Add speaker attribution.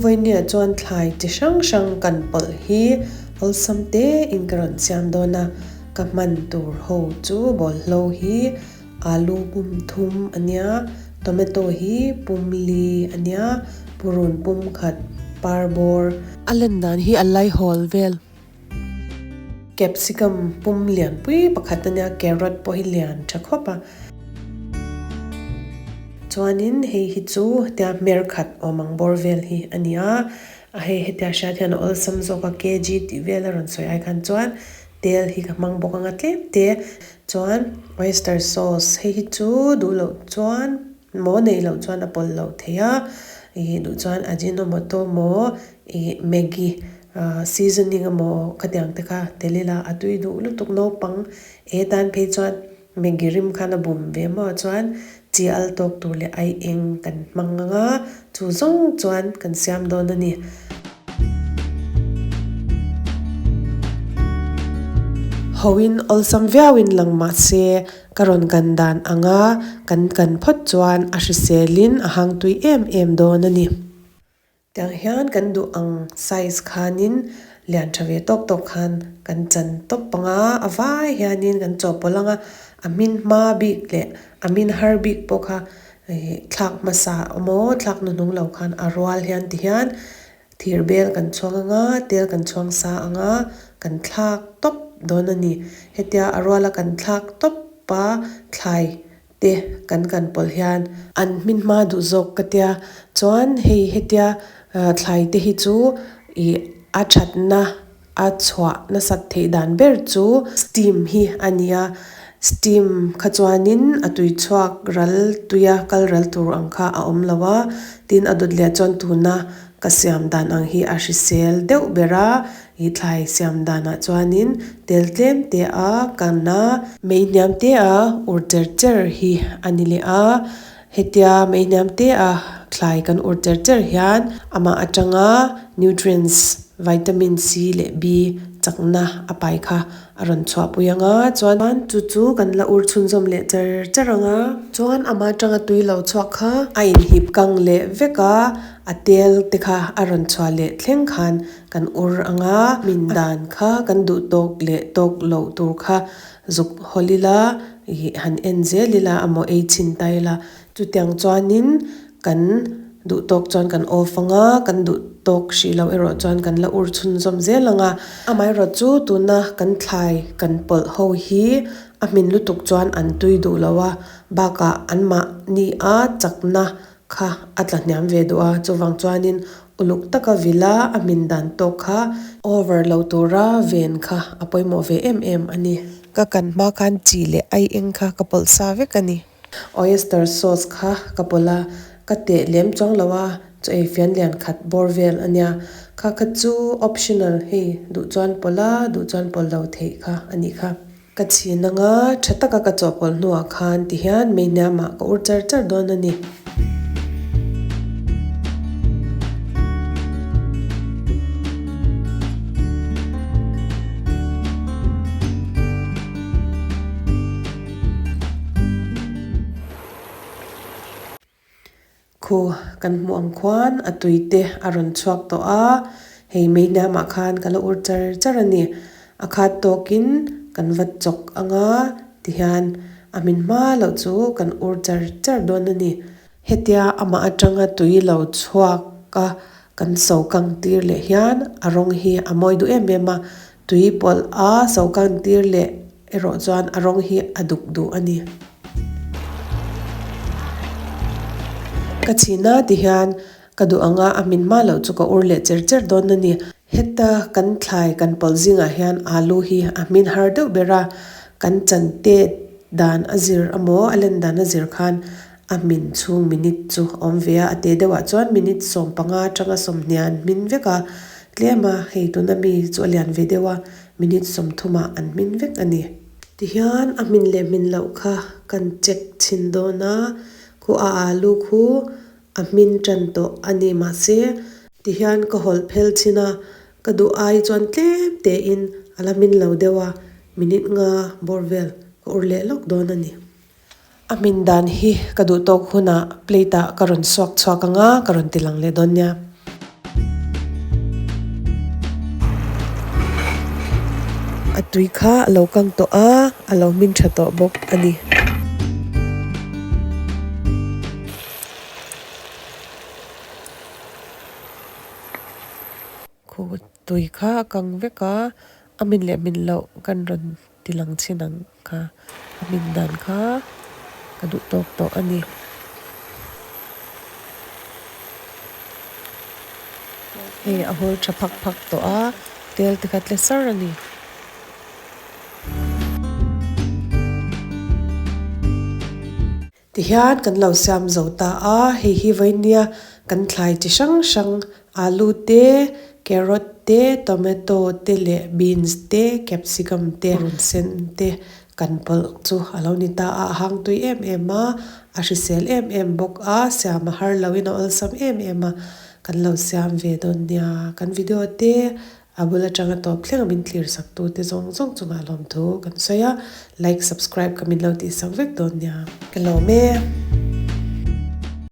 Speaker 1: Vawinia chuan thlai chi hrang hrang kan pawlh hi awlsam te in ka rawn siam dawn a, ka hman tur ho chu bawlhlo hi alu pum thum a nia, tomato hi pum li a nia, purun pum khat, parbawr. A len dan hi a laihawl vel. Capsicum pum lian pui pakhat a nia, carrot pawh hi lian tha khawp a. Chuanin hei hi chu hetia hmer khat awm ang bawr vel hi a ni a, a hei hetia hriat hian a awlsam zawk a kg tih vel a rawn sawi ai khan chuan tel hi ka hmang bawk ang a tlem te. Chuan oyster sauce hei hi chu duh loh chuan maw neih loh chuan a pawlh loh thei a, ih duh chuan ajinomoto maw ih maggi Seasoning emaw khatiang te kha tel ila a tui duh lutuk naupang e tan phei chuan Maggi rim khan a bum ve maw chuan chi al tawk tur leh ai eng kan hmang ang a chu zawng chuan kan siam dawn a ni. Hoin awlsam viauin lang mahse ka rawn kan dan anga kan kan phawt chuan a hriselin a hang tui em em dawn a ni. Tiang hian kan duh ang size khanin lian tha ve tawk tawk khan kan chan tawp ang a, a vai hianin kan chawhpawlh ang a, a hmin hma bik leh a hmin har bik pawh kha ih thlak hmasa emaw thlak hnuhnung lo khan a rual hian ti hian thir bel kan chhuang ang a, tel kan chhuang sa ang a, kan thlak tawp dawn a ni. Hetia a ruala kan thlak tawp a thlai te kan kan pawlh hian an hmin hma duh zawk ka tia chuan hei hetia thlai te hi chu ih a thatna a chhuah nasat theih dan ber chu steam hi a ni a steam kha chuanin a tui chhuak ral tuia kal ral tur ang kha a awm lo a tin a dawt leh chuan tuna ka siam dan ang hi a hrisel deuh ber a. I thlai siam danah chuanin tel tlem te a kan a. Mei hniam te a ur cher cher hi a ni leh a, hetia mei hniam te a thlai kan ur cher cher hian amah atanga nutrients vitamin C leh B chakna a pai kha a rawn chhuahpui ang a, chuan chu chu kan la ur chhunzawm leh cher cher ang a. Chuan amah atanga tui lo chhuak kha a inhip kang leh vek a, a tel te kha a rawn chhuah leh thleng khan Kan ur ang a, min dan kha kan duh tawk leh tawk loh tur kha zuk hawl ila, ih han en zel ila amaw ei chhin ta ila. Chutiang chuanin kan duh tawk chuan kan off ang a, kan duh tawk hrih loh erawh chuan kan la ur chhunzawm zel ang a. Amaherawh chu tuna kan thlai kan pawlh ho hi a hmin lutuk chuan an tui duh lo a, bakah anmahni a chakna kha a tla hniam ve duh a, chuvang chuanin uluk taka vila a hmin dan tawk kha over lo tura ven kha a pawimawh ve em em a ni. Ka kan hma khan chi leh ai eng kha ka pawlh sa vek a ni. Oyster sauce kha ka pawlh a, ka teh lem chuang lo a, chaw ei fian lian khat bawr vel a nia. Kha kha chu optional hei duh chuan pawlh a, duh chuan pawlh lo theih kha a nih kha. Ka chhin anga tha taka ka chawhpawlh hnuah khan ti hian mei hniamah ka ur char char dawn a ni. Khu kan hmuh ang khuan a tui te a rawn chhuak tawh a, hei mei hniamah khan ka la ur char char a ni. A khat tawkin kan va chawk ang a tihian a hmin hma loh chu kan ur char char dawn a ni. Hetia amah atanga tui lo chhuak a kan so kang tir leh hian a rawng hi a mawi duh em em a, tui pawlh a so kang tir leh erawh chuan a rawng hi a duk duh a ni. Ka chhina ti hian ka duh anga a hmin hma loh chu ka ur leh cher cher dawn a ni. Heta kan thlai kan pawlh zingah hian alu hi a hmin har deuh ber a, kan chan tet dan a zir amaw a len dan a zir khan a hmin chhung minute chu a awm ve a, a te deuhah chuan minute 15 atanga 20 an hmin vek a, tlem a hei tuna mi chu a lian ve deuh a, Minute 30 ah an hmin vek a ni. Tihian a hmin leh hmin loh kha kan check chhin dawn a, khu a alu khu a hmin tan tawh a ni mahse tihian ka hawlh phel chhin a, ka duh ai chuan tlem tein a la hmin lo deuh a, minute nga bawr vel ka ur leh lawk dawn a ni. A hmin dan hi ka duh tawk hunah plate ah ka rawn suak chhuak ang a, ka rawn ti lang leh dawn nia. A tui kha a lo kang tawh a, a lo hmin tha tawh bawk a ni. Khu tui kha a kang vek a, a min leh min loh kan rawn ti lang chin ang kha a min dan kha ka duh tawk tawh a ni. Hei a hur tha phak phak tawh a, tel te kha tle sar a ni. Tihian kan lo siam zo ta a, hei hi vawinia kan thlai chi hrang hrang alu te, carrot te, tomato te leh beans te, capsicum te, run sen te kan pawlh chu a lo ni ta a, a hang tui em em a, a hrisel em em bawk a, siam a har loin a awlsam em em a, kan lo siam ve dawn nia, kan video te A bul atanga tawp thleng a min thlir sak tu te zawng zawng chungah lawmthu kan sawi a, like subscribe ka min lo tih sak vek dawn nia. Ka lawm e.